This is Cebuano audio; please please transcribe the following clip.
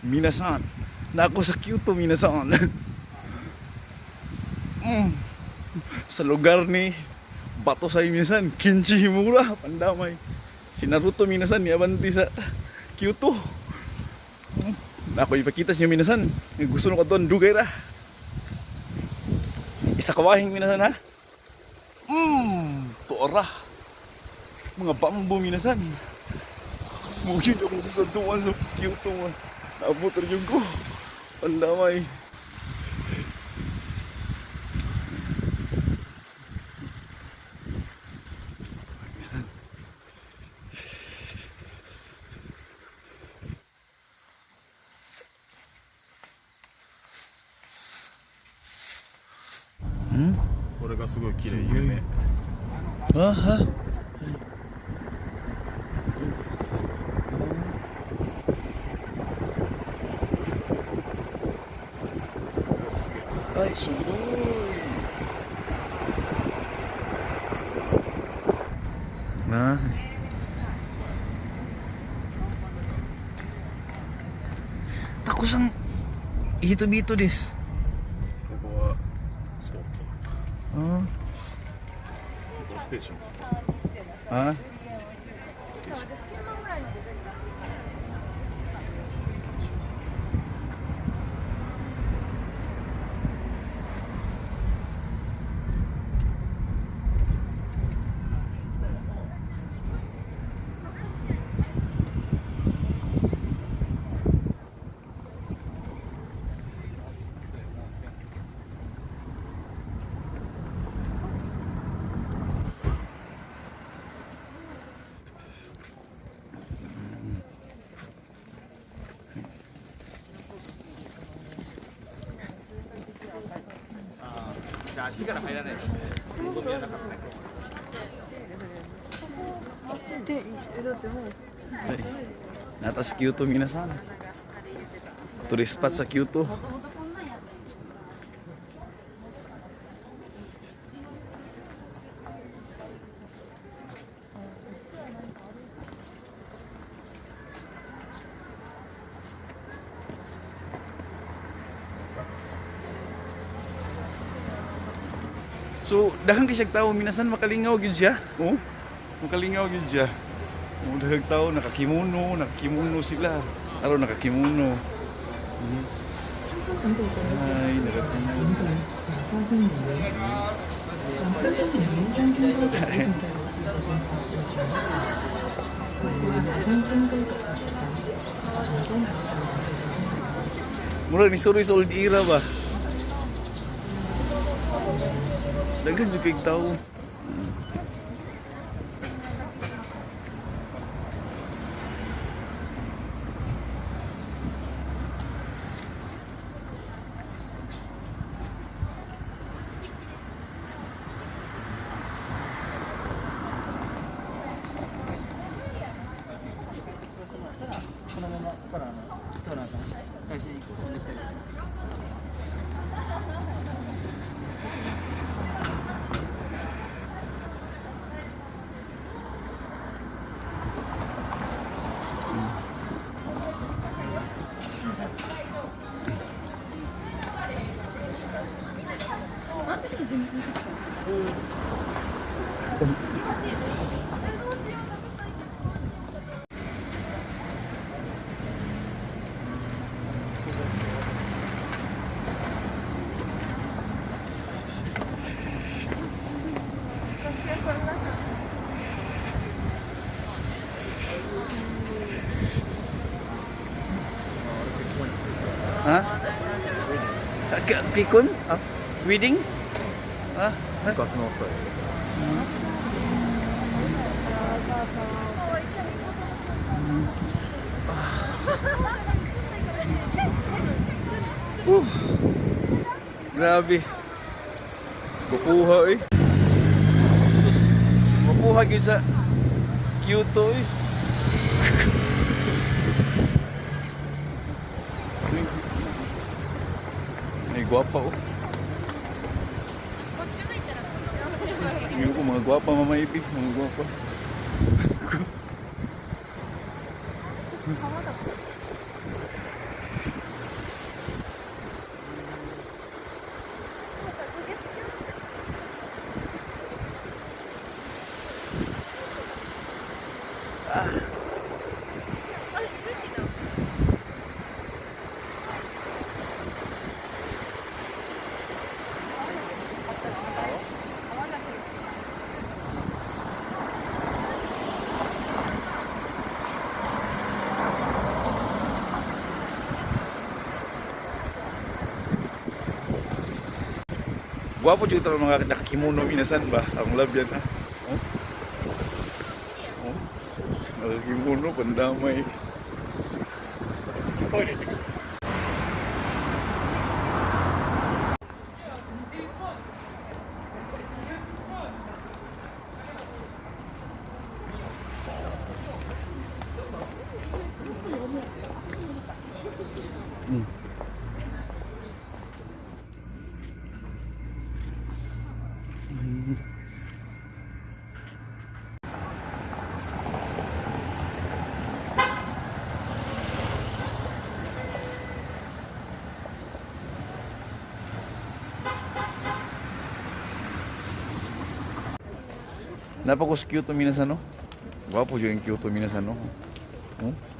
Minasan. Na ako sa Kyoto, minasan. Sa lugar ni Bato sa minasan, Kinji Himura, pandamay. Si Naruto, minasan, niabanti sa Kyoto. Na ako ipakita sa inyo, minasan. Gusto nung katuan, dugay ra. Isa kawahing, minasan, ha? Tuora. Mga bamboo, minasan. Mo yun akong gusto tuwan sa Kyoto mo. Naabot rin yung ko. Pandamay. これがすごい綺麗有名。 Ah, ha? Ay, sugod. Ah. Tapos ang hito-bito des. ここはスポッ Ah. ト。ここステーション。 Ah. ステーション。 Ay, natas Kyoto, minasan. Tourist spot sa Kyoto. So, daghang kay siyag tao, minasan, makalingaw gyud siya. Oh, makalingaw gyud siya. Oh, daghang tao nakakimono, nakakimono sila. Araw nakakimono. Ay, nakakimono. Mura ni Suri sa old era ba? Daghan jud kay tao. Ha? Kikun? Ah, wedding? Ah, 昔のスタイル。 Grabe. Kukuha eh. Kukuha gyud sa Kyoto eh. Ay, gwapa oh. Yung ko mga gwapa, Mama Ipi, mga gwapa. Gwapo jud ang mga nakakimono minasan ba? Ang labyan ha. Oh. Oh. Nakakimono pandamay. トイレ行ってくる。 Napakos Kyoto minasan no? Gwapo jud ang Kyoto minasan no? Oh.